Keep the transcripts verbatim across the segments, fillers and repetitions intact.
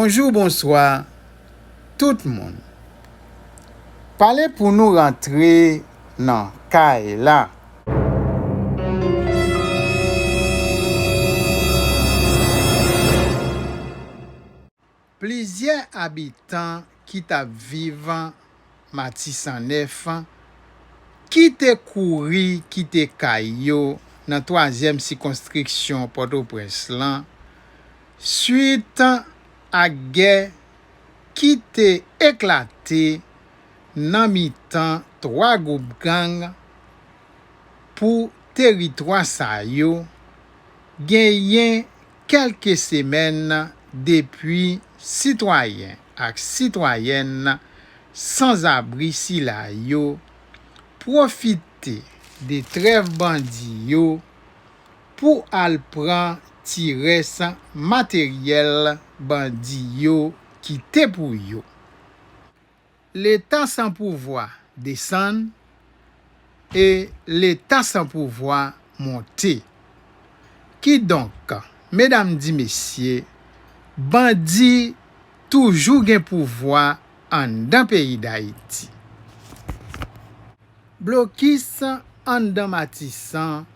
Bonjou, bonswa, tout moun. Pale pou nou rantre nan kay la. Plizyè abitan ki t ap viv Matisan Nèf ki te kouri kite kay yo nan twazyèm sikonstriksyon Pòtoprens lan, swit ak gè ki te eklate nan mitan twa gwoup gang pou teritwa sa yo, genyen kèlke semèn depi sitwayen ak sitwayèn sanzabri sila yo pwofite de trèv bandi yo pou al pran ti rès materyèl bandi yo kite pou yo. Leta san pouvwa desann e Leta san pouvwa monte. Kidonk, medam di mesye, bandi toujou gen pouvwa anndan peyi Dayiti. Blokis anndan Matisan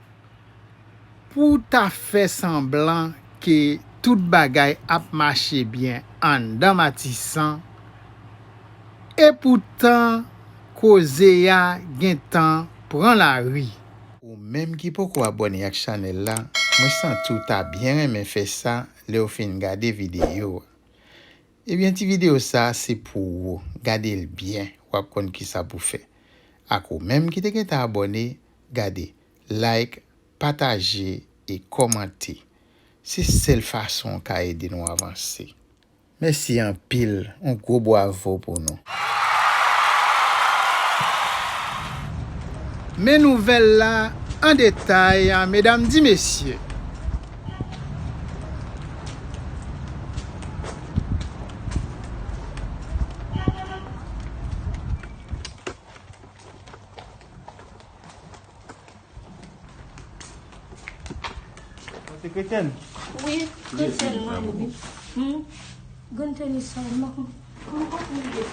pou ta fè sanblan ke tout bagay ap mache byen anndan Matisan, epoutan koze a gentan pran lari. Ou menm ki poko abòne ak chanèl la, mwen santi w ta byen renmen fè sa lè w fin gade videyo a. Ebyen, ti videyo sa a se pou ou. Gade l byen, w ap konn kisa pou fè. Ak ou menm ki te gentan abòne, gade, like, pataje e kòmante. Se sèl fason w ka ede nou avanse. Mèsi anpil, yon gwo bwavo pou nou. Men nouvèl la an detay, medam di mesye. Ou se kretyèn? Wi, kretyèn mwen ye, wi. Hmm. Grann tenis sa, m pa konn, m pa konn li.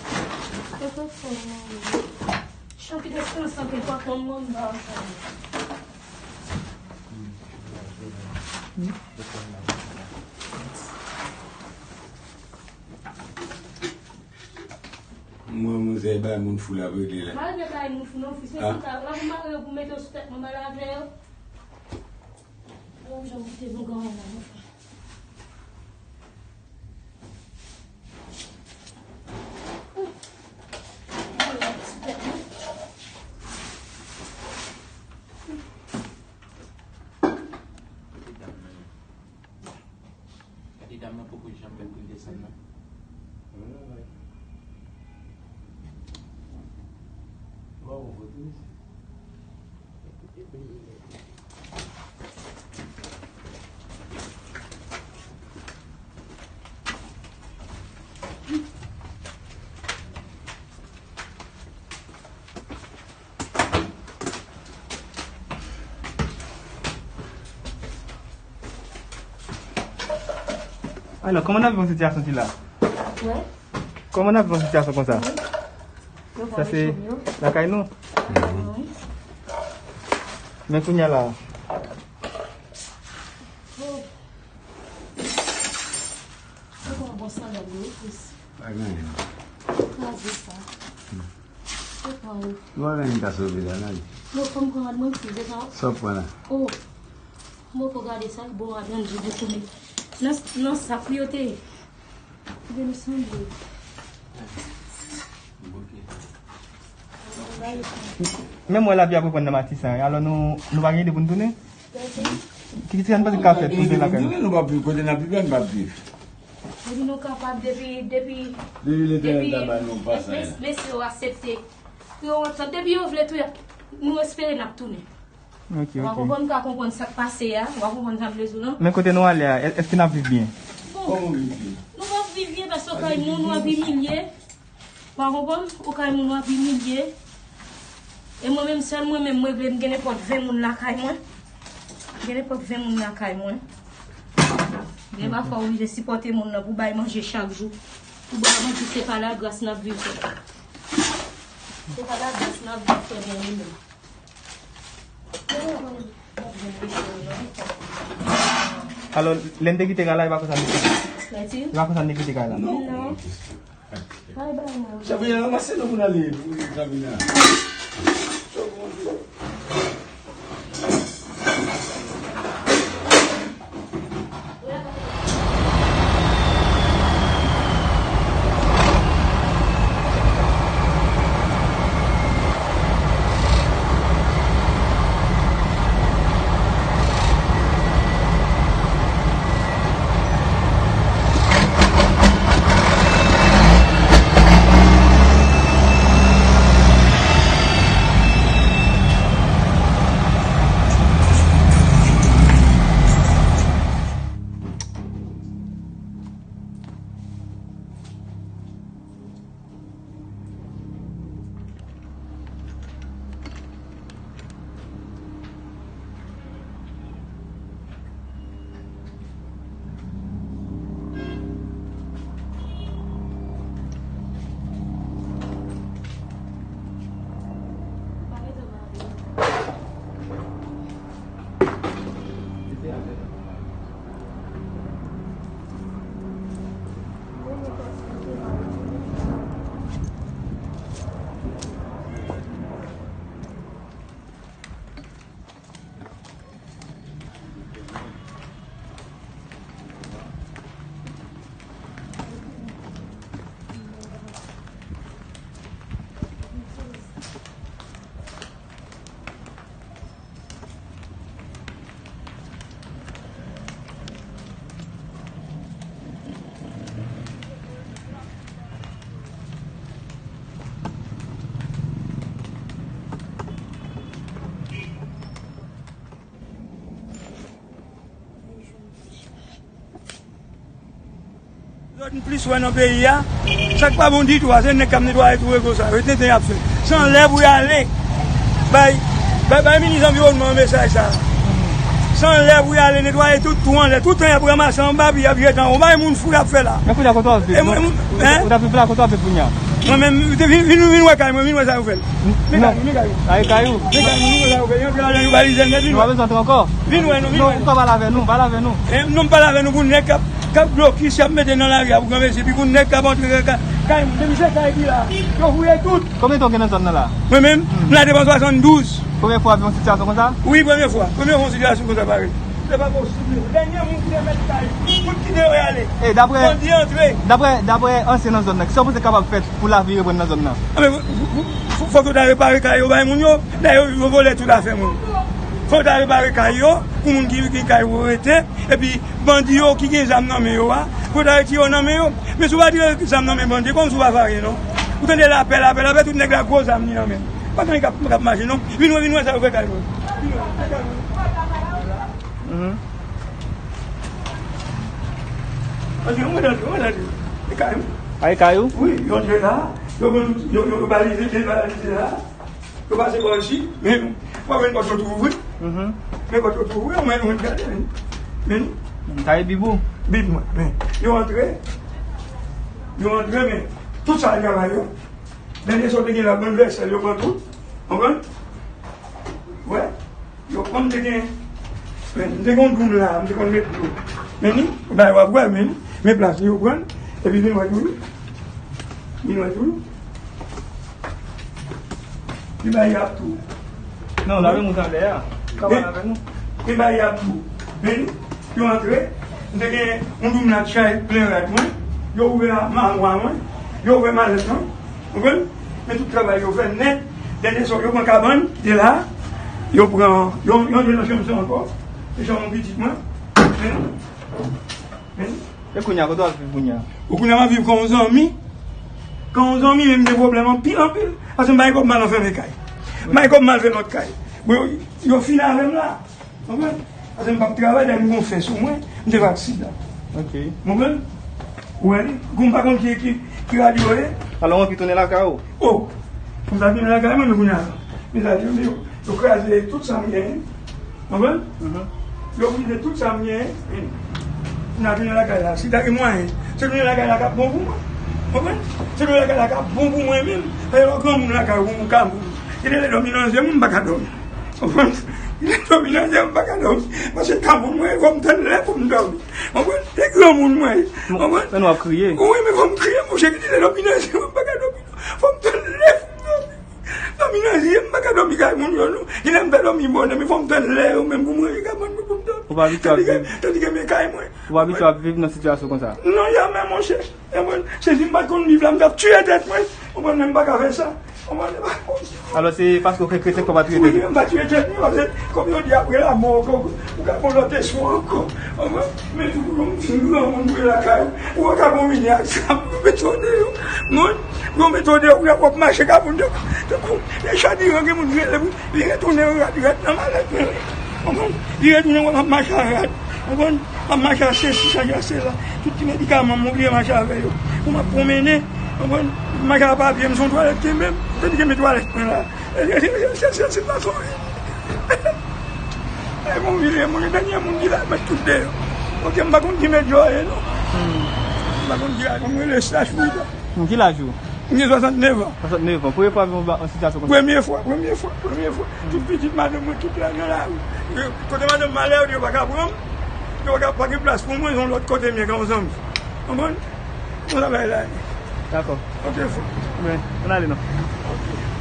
Se kretyèn mwen ye. Chan ki te san san ke pa konn mwen, m pa konn. Mwen, manzè bay moun fou l ap regle la. Malgre bay moun fou, non, fi, se konsa. Lè pou mare yo, pou mete yo sou tèt mwen, m al avè yo. Yo, jan m kite nou granmoun nan, non, frè. Mwen, sou tèt mwen. Gade dam nan. Gade dam nan poko janm fè l pou l desann nan. Waw, ou vote, mesye. Alò, kòman n ap viv yon sitiyasyon sila? Wè. Kòman n ap viv yon sitiyasyon konsa? Wi. Sa se lakay nou? Lakay nou, wi. Men kounye a la. Oh. Se pou yon bon sandal, wi, plis. Pa gen anyen. Kraze sa. Hmm. Se pa ou. Nou pa gen anyen ka sove la, nan li. Non, fò m pran rad mwen, plis, se sa. Sa w pran la? Oh. Mwen poko gade sa, bon, rad mwen, je pou tounen. Nan, nan sak wi yo te ye. Ki te nou sanble. Menm wè lapli ap reprann nan Matisan, alò nou, nou pa gen ide pou n tounen? Ki, ki sa n panse k ka fèt pou n tounen lakay nou? Nou p ap viv kote n ap viv la, nou p ap viv. Depi nou kapab, depi, depi, depi Letènèl ta ba nou pasaj la. Mes-, mesye yo aksepte pou yo antant, depi yo vle touye, nou espere n ap tounen. Ok, ok. Ou pa konprann, ou ka konprann sa k pase a, ou pa konprann sa m vle di w lan. Men kote nou ale a, è-, èske n ap viv byen? Bon, kòman w viv byen? Nou p ap viv byen paske w kay moun, w ap imilye. Ou pa konprann? Ou kay moun, w ap imilye. E mwen menm, sèl mwen menm, mwen vle m gen nenpòt ven moun lakay mwen. Gen nenpòt ven moun lakay mwen. Gen pafwa w oblije sipòte moun nan pou bay manje chak jou. Pou bay manje, se pa lagras n ap viv, frè. Se pa lagras n ap viv, frè byeneme. Alò, lè n te kite kay la, e pa konsa n te kite. Mèsi. E pa konsa n te kite kay la. Non. Ay, bay mwen. Sabrina, ranmase nou pou n ale, pou egzamine a. Zòt m plis wè nan peyi a, sa k pa bon ditou a, se nèg k ap netwaye tou rego sa yo, e tenten y ap fè. Se anlè pou y ale. Bay, bay, bay minis anviwònman an mesaj sa a. Se anlè pou y ale netwaye tout twou anlè. Tout tan y ap ranmase anba, pi y ap jete anwo. Bay moun fou y ap fè la. Men kounye a kote w ap viv? E mwen, mwen, hein? Ou t ap viv la, kote w ap viv kounye a? Mwen menm, vin, vin, vin wè kay mwen, vin wè sa yo fè l. Vin kay mwen, vin kay mwen. Ay, kay ou? Vin kay mwen, vin wè sa yo fè l. Yo antre ladan, yo balize l nèt, vin wè. Nou pa bezwen antre ankò. Vin wè nou, vin wè nou. Non, ou pa pale avè nou, pale avè nou. E non, m pale avè nou pou nèg k ap, k ap blokis, y ap mete nan lari a pou granmesi, epi pou nèg k ap antre kay, kay moun. Depi se kay ki la, yo fouye tout. Konbyen tan w gen nan zòn nan la? Mwen menm, m la depi an swasanndouz. Premye fwa w ap viv yon sitiyasyon konsa? Wi, premye fwa. Premye fwa yon sitiyasyon konsa parèy. Se pa posib, non. Dènye moun ki te mèt kay, tout kite yo y ale. E daprè, bandi antre. Daprè, daprè ansyen nan zòn nan, kisa w panse kapab fèt pou lavi reprann nan zòn nan? A, men, fò, fò, fò, fòk yo ta repare kay yo bay moun yo. Dayè, yo, yo vòlè tout afè moun. Fò yo ta repare kay yo, pou moun ki, ki kay yo rete. Epi, bandi yo ki gen zam nan men yo a, fò yo ta retire yo nan men yo. Men si w pa tire zam nan men bandi, kòmsi w pa vare, non? Ou tande lapè, lapè, lapè, tout nèg la gwo zam li nan men. Pa gen k ap, k ap mache, non. Vin wè, vin wè sa yo fè kay mwen. Vin wè, fè kay mwen. Mhm. Antre, mwen antre, mwen antre. E kay mwen. A, e kay ou? Wi, yo antre la. Yo, yo, yo, yo balize, yo balize la. Yo pase bò isit, men w ap wè pòt yo tou ouvri. Mhm. Men pòt yo tou ouvri, mwen, mwen gade, men. Men. Kay bib ou? Bib mwen, men. Yo antre. Yo antre, men. Tout sa travay yo. Dènye sa w te gen la, bann vèsèl, yo pran tout. Konprann? Wè. Yo pran, m te gen, men, m te gen yon doum la, m te konn met dlo. Men ni, bay w ap wè, men ni. Men plas li, yo pran. Epi vin wè tou. Vin wè tou. Li bay y ap tou. Non, lave moun talè a. Ka pale avè nou. Li bay y ap tou. Men ni, yo antre. M te gen yon doum la chay plen rad mwen. Yo ouvè amwa mwen. Yo ouvè malèt mwen. Konprann? Men tout travay yo fè nèt. Dènye swa, yo pran kabann, kite la. Yo pran, yo, yo antre nan chanm sa ankò. Se chanm yon pitit mwen. Men, men. E kounye a, kote w ap viv kounye a? Ou kounye a, m ap viv kon yon zanmi. Kon yon zanmi, men m gen pwoblèm anpil, anpil. Paske m pa gen kòb m al anfèmen kay. M pa gen kòb m al fè lòt kay. Bon, yo, yo fin avè m la. Konprann? Paske m p ap travay, dayè m gon fè sou mwen, m te fè aksidan. Ok. Konprann? Ou wè li? Gon m pa konn ki, ki, ki rad yo ye. Alò, w anvi tounen lakay ou? O! Pou m ta tounen lakay mwen, men kounye a, mezanmi, yo, yo kraze tout sa m genyen. Konprann? Mhm. Yo brize tout sa m genyen. M ta tounen lakay la. Si ta gen mwayen, se tounen lakay la k ap bon pou mwen. Konprann? Se tounen lakay la k ap bon pou mwen menm. Paske lè w granmoun lakay ou, ou ka moun. Kite lè dòmi nan zye m, m pa ka dòmi. Konprann? Kite dòmi nan zye m, m pa ka dòmi. Paske ka moun mwen, fò m tann lè pou m dòmi. Konprann? Se granmoun mwen. Konprann? Men w ap kriye. Wi, men fò m kriye, monchè, kite lè dòmi nan zye m, m pa ka dòmi. Fò m tann lè pou m dòmi. Dòmi nan zye m, m pa ka dòmi kay moun yo, non. Genlè m fè dòmi bonè, men fò m tann lè yo menm pou mwen, e ka bann mwen pou m dòmi. Ou pa abitye ap viv. Tandike, tandike men kay mwen. Ou pa abitye ap viv nan sitiyasyon konsa? Non, jamè, monchè. E mwen, se si m pa t konn viv la, m t ap tiye tèt mwen. Ou konprann, men m pa ka fè sa. Ou konprann, e pa posib. Alò, se paske w kre-, kretyen k fè w pa tiye tèt ou? Wi, m pa tiye tèt mwen, paske, kòm yo di, apre lanmò, ou ka, ou ka gon lòt espwa ankò. Ou konprann? Men tou pou yon ti granmoun pou lakay ou, ou pa ka konbine ak sa, pou yo mete w deyò. Moun, pou yo mete w deyò, ou ap mache ka moun deyò. Tankou, e chadiran gen moun ki rele pou li retounen rad, rad nan malèt mwen. Konprann? Li retounen, w ap mache a rad. Konprann? M ap mache a sesi, chanje a sela. Tout ti medikaman m oblije mache avè yo. Pou m ap pwonmennen, konprann? M mache a papye, m se yon twalèt kenbe m. Tandike men twalèt mwen la. E, e, e, se, se, se, se pa sou. E bon, vire, mwen, dènye moun ki la, mèt tout deyò. Ok, m pa konn ki mèt yo ye, non. M pa konn ki la, konn rele Stash Frida. Ki laj ou? M gen swasantnèf an. Swasantnèf an. Premye fwa w viv yon ba-, yon sitiyasyon konsa? Premye fwa, premye fwa, premye fwa. Tout pitit madanm mwen, tout la nan lari. Yo, kote madanm m ale, yo di yo pa ka pran m. Yo pa ka, pa gen plas pou mwen, se yon lòt kote m ye, gen yon zanmi. Konprann? Yon travay la ye. Dakò. Ok, frè. Men, ann ale non. Ok.